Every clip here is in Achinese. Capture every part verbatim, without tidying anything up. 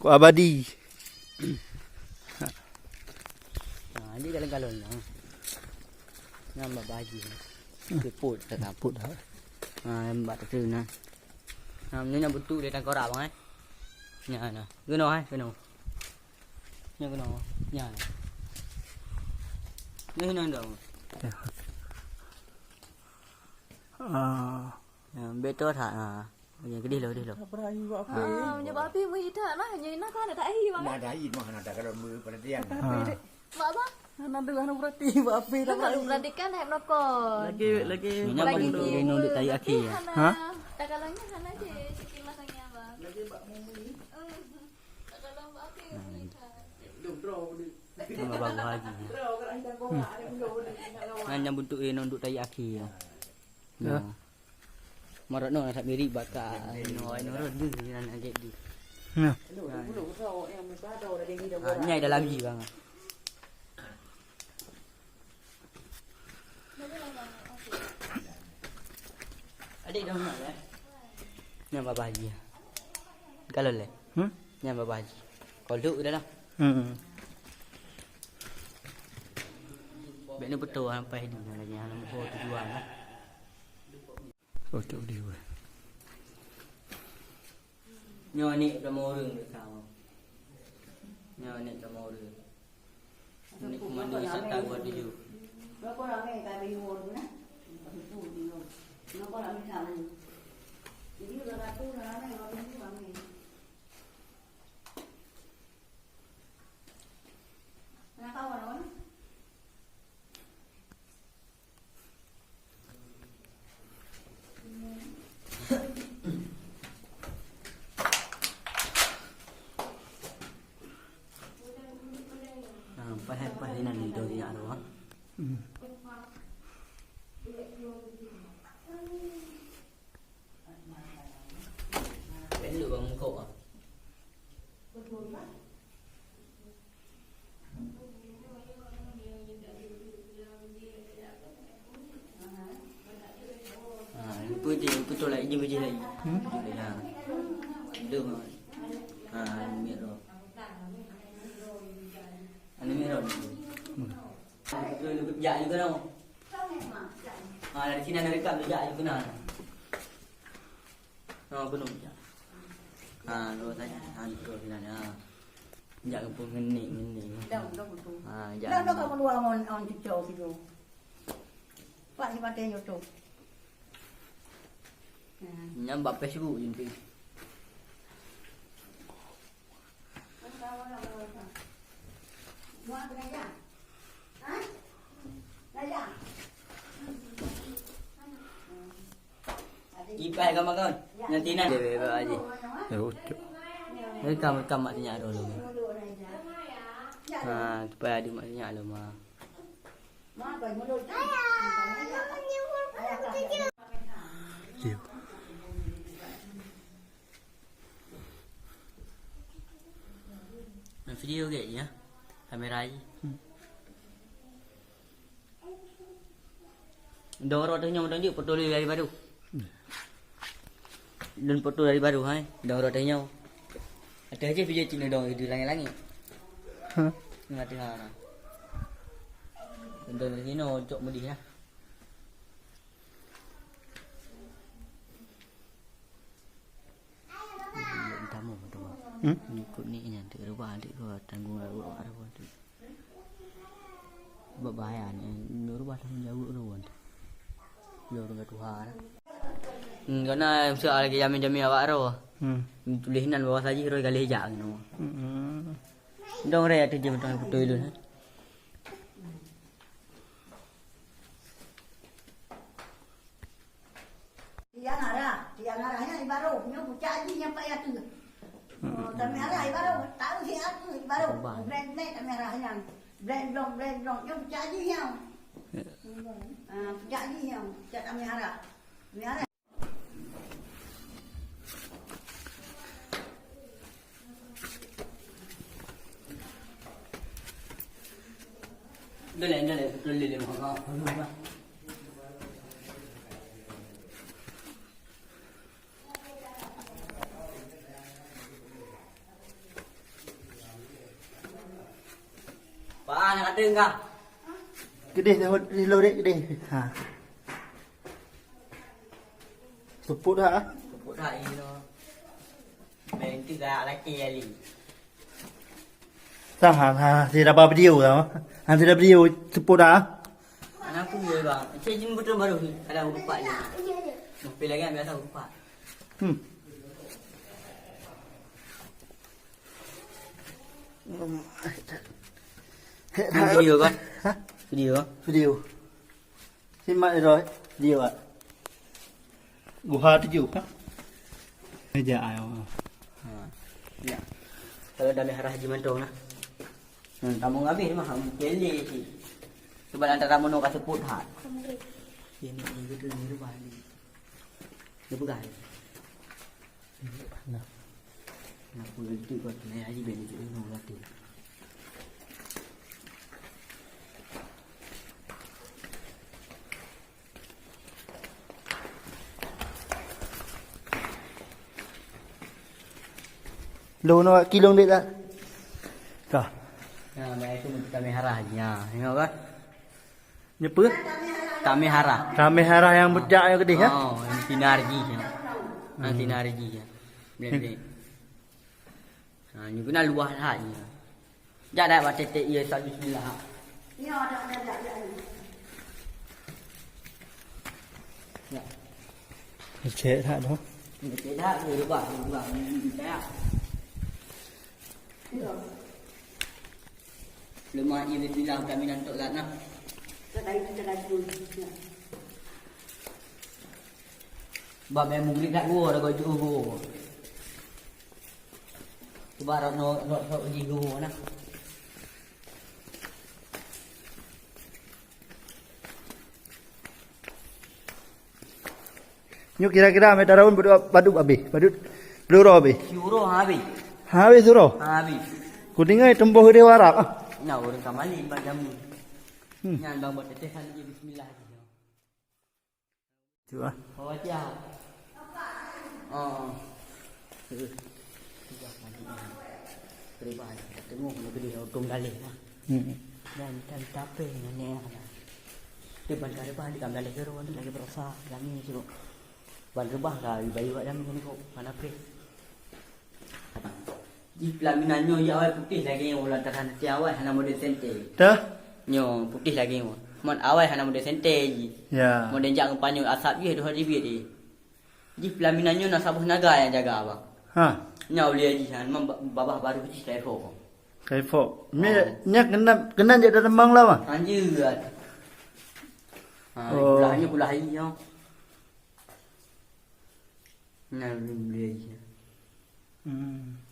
Kok abadi. Ha, jadi galon-galon nyan. Nyan bak baju. Tepot dah. Tepot dah. Ha, nyan bak tetu nyan. Ha, nyan butu dia tangkora bang eh. Nyan nah. Geuno eh, geuno. Nyan geuno. Nyan. Nyan geuno dong. Ya. Ah. Ya, betul tak? Ha. Ya, gede lo, gede lo. Berahi buat apa? Ah, menyebab api mui tak lah. Nyan nak kau nak tak ahi bang. Nak ada air mah nak ada kalau mui perhatian. Tapi dek. Mak bang. Hana deuh, hana berarti buat api tak berarti. Hana berarti kan naik merokok. Lagi, lagi. Minyak bagi bang, dia nunduk tai aki ya. Ha? Tak kalau nya hana je, sikit masangnya bang. Lagi bak mumi. Eh, tak kalau bak api mui tak. Dong, dong, dong. Nama bagus haji. Hmm. Ngan nyang bentuk eh, nonduk tahi akhir. Ya. Nah. Marot no, nak beri bak ka, no, no, no, no, no, no, no. Nah. Ha, nyai dalam ji, bang. Adik dah nak, eh? Nyang babah ji. Kalau leh. Hmm? Nyang babah ji. Kalau duduk dah lah. Hmm. Bek ni betul sampai di mana lagi, hana muka tujuan lah. Oh, tak boleh buat. Nyoe aneuk kamoe ureueng deuk kamoe. Nyoe aneuk kamoe ureueng. Aneuk komando Sata dua tujuh. Berapa ramai kami umur tu, nah? Itu, itu. Berapa ramai kami? Jadi, dua ratus ramai, dua ratus ramai. Kenapa orang-orang? Ah, paih, paih inan lidong nyak tu, ah. Hmm. Paih dulu bang mengkok, ah. Ha, lupa je, lupa tu lagi, jumpa je lagi. Hmm? Ha. Dum. Ha, anu mic roh. Anu mic roh. Hmm. Tu, tu, jak juga tau. Ha, dari sini ada rekam tu, jak juga nah. Ha, penuh jak. Ha, tu tadi. Ha, tu sini ada. Jak ke pun ngenik, ngenik. Dong, dong tu. Ha, jak. Dong, dong kamu dua mon on cucok situ. Pak si pakai YouTube. Ha. Nyam bak Facebook je tu. Ipai kamu kan? Nanti nak dia bebek aja. Ya, ucuk. Rekam, rekam mak tanya dulu. Ha, supaya ada mak tanya dulu, ma. Video. Video ke ya? Kamera aja. Hmm. Dong rot nyoe dong jeuet foto dari baru. Dan foto dari baru hai. Dong rot nyoe. Ada aja video cina dong di langit-langit. Hah? Tengah-tengah. Dong dari sini cok medih lah. Tamu, tamu. Hmm? Ikut ni nyan tu rubah adik gua tanggung jawab awak rubah tu. Berbahaya ni, rubah tanggung jawab rubah tu. Dia orang tuha lah. Hmm, karena soal ke jamin-jamin awak roh. Hmm. Tulis nan bawah saji roh galih jak ni. Hmm. Dong raya tu je betul betul dulu. Tiang arah, tiang arah nyan ibaroh, nyoe pucak jih nyang payah tu. Oh, tameh arah ibaroh, tahu si aku ibaroh. Blek-blek tameh arah nyan. Blek blong, blek blong, nyoe pucak jih nyoe. Ya. Ah, pucak jih nyoe, pucak tameh arah. Tameh arah. Dole, dole, dole, dole. Pak, nak kata enggak? Kedih, kedih, kedih. Ha. Seupôt that, ah? Seupôt that, inoe. Main tu galak laki kali. Sang, ha, ha, si dapat video dah. Ha, si dapat video seupôt that, ah? Anak aku dia, bang. Cik jin betul baru ni. Ada lupa je. Mobil lagi ambil asal lupa. Hmm. Ini video kan? Hah? Video. Video. Simak ni, Roy. Dia, Wak. Guha tujuh, ha? Meja ai, oh. Ha. Ya. Kalau dah merah haji mantong lah. Tamong habéh mah, ham kele cit. Sebab antara mono ka seupôt that. Ini, ini betul, ini rubah ni. Dia pegang. Nah. Nak pun itu kau kena haji ben itu, ini berarti. Lôn awak kilong dek tak? Ka. Nah, mai tu kamera nya. Tengok kan? Nyepe? Kamera. Kamera yang bedak yang gedeh ya? Oh, yang sinar ji ya. Yang sinar ji ya. Boleh, boleh. Ha, ni kena luah that ni. Jak dah baca tek ya, satu bismillah. Ya, dah, dah, dah, dah. Ya. Cek tak tu? Cek tak tu, rubah, rubah. Ni, ni, ni, saya. Ya. Lemak ni, bismillah, kami nak tok lat nah. Tok lat, tok lat, tok lat. Bab yang mugrik kat gua, dah gua cuba gua. Cuba rot no, rot, rot uji guru na. Nyoe kira-kira meter raun badut, badut habéh, badut lurah habéh. Lurah habéh. Habéh surah. Habéh. Kudengar teumbôh di Arab ah. Nah, ureueng kamali bak jamu. Hmm. Nyan bang buat teteh kali je bismillah. Tu ah. Oh, aja. Oh. Terima kasih. Tengok nak beli untung dalih lah. Hmm. Dan kan tape nenek lah. Dia ban kareba di kam dalih gero lagi berosa kami suruh. Ban rebah ka bayu wak kami ni kok mana pe. Jih pelaminan nyoe ya awai putih lagèe nyoe, lantaran até awai hana model sente. Dah? Nyoe putih lagèe nyoe. Mon awai hana model sente jih. Ya. Model jak ngon panyöt asap jih dua ribu jih. Jih pelaminan nyoe na saboh naga nyang jaga, Bang. Ha. Nyoe ulia jih han, memang ba-, babah baru jih kaifo. Kaifo. Ni, oh, nya kena, kena jak dalam bang lah, Bang? Anjir. Ha, oh. Pulahnya pulah air nyoe. Nah, belum beli lagi. Hmm.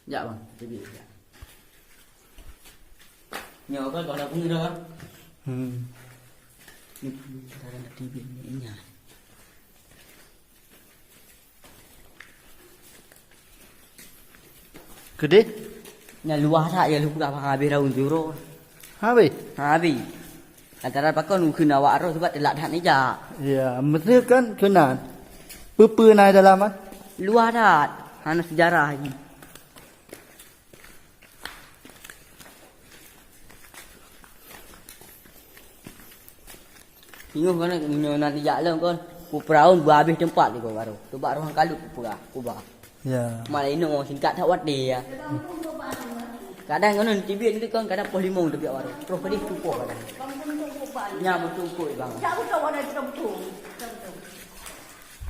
Jak, Bang, tibit jak. Nyoe kan kalau nak bunyi dah, Bang. Hmm. Ni, cara nak tibit ni, nya. Keudeh? Nyan luwah that, ya, luwah habéh daun suro. Habéh? Habéh. Lantaran pakon ukheun awak roh sebab teulat that nijak. Ya, meusti kan keunan. Peue-peue na dalam, ah? Luwah that. Hana seujarah lagi. Singoh kon meunyoe na tijak lom kon, peuperaun beuhabéh teumpat di kon baru. Teuba roh kalut peugah, kubah. Ya. Malah inong singkat that watèe ya. Kadang ngonon tibit nyoe kon kadang poh limong teubiet baru. Troh keudeh tupoh kadang. Nya beutungkot bang.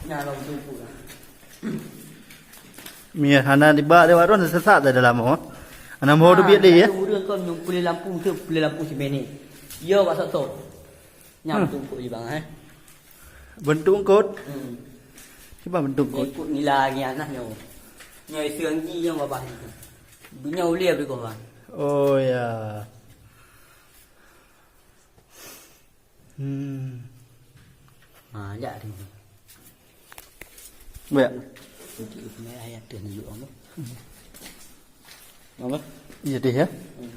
Nya beutungkot lah. Mie hana diba lewat roh sesat dah dalam oh. Hana mau dubiet deh ya. Urang kau nyumpul lampu tu, pulih lampu si Mene. Yo bak soto. Nyam tungkot je bang eh. Bentuk ungkot. Hmm. Cuba bentuk ungkot. Ikut nila lagi anak nyo. Nyo isi anggi yang babah ni. Bunya ulia beri kau bang. Oh ya. Hmm. Ha, jak tu. Baik. Jadi, itu ayat tu nunjuk apa? Apa? Iya deh ya. Hmm.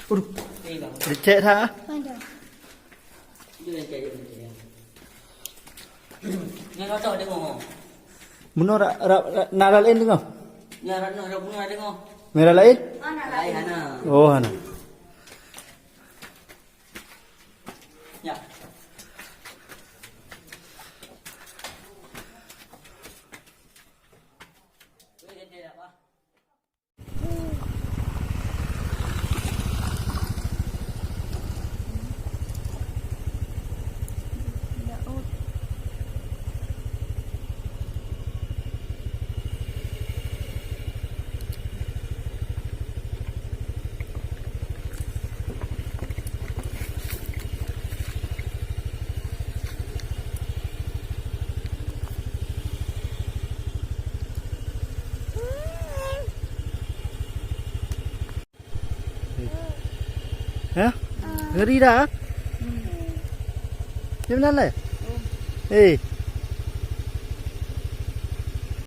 Aduh. Okey, bang. Lecek tak? Ada. Dia lecek je. Yang kau tahu dengar. Meunoe ra-, ra-, ra-, na laén teungoh? Nya ra-, na ra-, na laén teungoh. Merah laén? Laén hana. Oh, hana. Ya. Hah? Ngeri dah? Di mana le? Eh.